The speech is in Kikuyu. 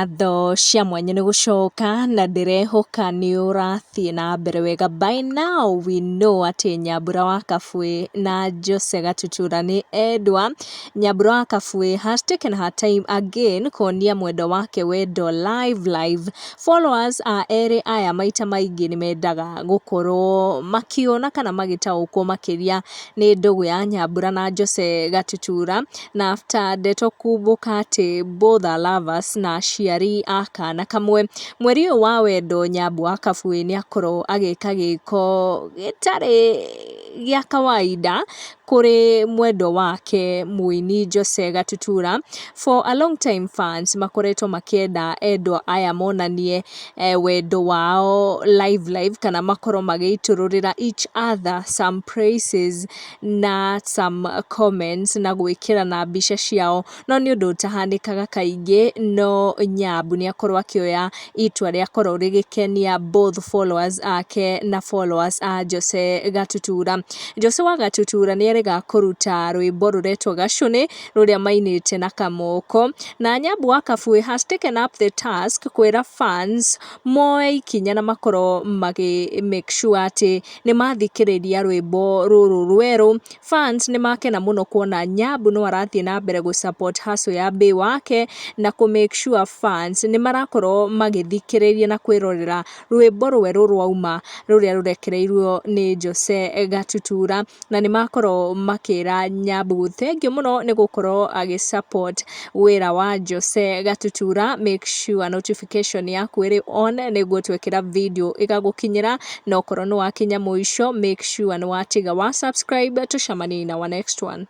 Ngatho cia mwanya nĩ gũcoka na ndĩrehoka nĩ ũrathiĩ na mbere wega. By now we know atĩ Nyambura wa Kabui na Jose Gatutura nĩ endwa. Nyambura wa Kabui has taken her time again kuonia mwendwa wake wendo live live. Followers a erĩ aya maita maingĩ nĩ mendaga gũkorwo makĩona kana magĩtaũkwo makĩria nĩ ndũgũ ya Nyambura na Jose Gatutura. Na after ndeto kumbũka atĩ both are lovers na aciari a kana kamwe, mweri ũyũ wa wendo Nyambu wa Kabui nĩ akorwo agĩka gĩko gĩtarĩ gĩa kawaida kũrĩ mwendwa wake mũini Jose Gatutura. For a long time fans makoretwo makĩenda endwa aya monanie wendo wao live live kana makorwo magĩitũrũrĩra each other some praises na some comments na gwĩkĩrana mbica ciao, no nĩ ũndũ ũtahanĩkaga kaingĩ, no Nyambu nĩ akorwo akĩoya itua rĩakorwo rĩgĩkenia both followers ake na followers a Jose Gatutura. Jose wa Gatutura nĩ erĩga kũruta rwĩmbo rũretwo Gacũnĩ rũrĩa mainĩte na Kamoko, na Nyambu wa Kabui has taken up the task kwĩra fans moe ikinya na makorwo magĩ make sure atĩ nĩ mathikĩrĩria rwĩmbo rũrũ rwerũ. Fans nĩ makena mũno kuona Nyambu no arathiĩ na mbere gũ support hustle ya bae wake na kũ make sure fans nĩ marakorwo magĩthikĩrĩria na kwĩrorera rwĩmbo rwerũ rwauma rũrĩa rũrekereirio nĩ Jose Gatutura, na nĩ makorwo makĩra Nyambu thengiũ mũno nĩ gũkorwo agĩ support wĩra wa Jose Gatutura. Make sure notification yaku ĩrĩ on nĩguo twekĩra video ĩgagũkinyĩra, na okorwo nĩ wakinya mũico, make sure nĩ watiga wa subscribe. Tũcemanie in our next one.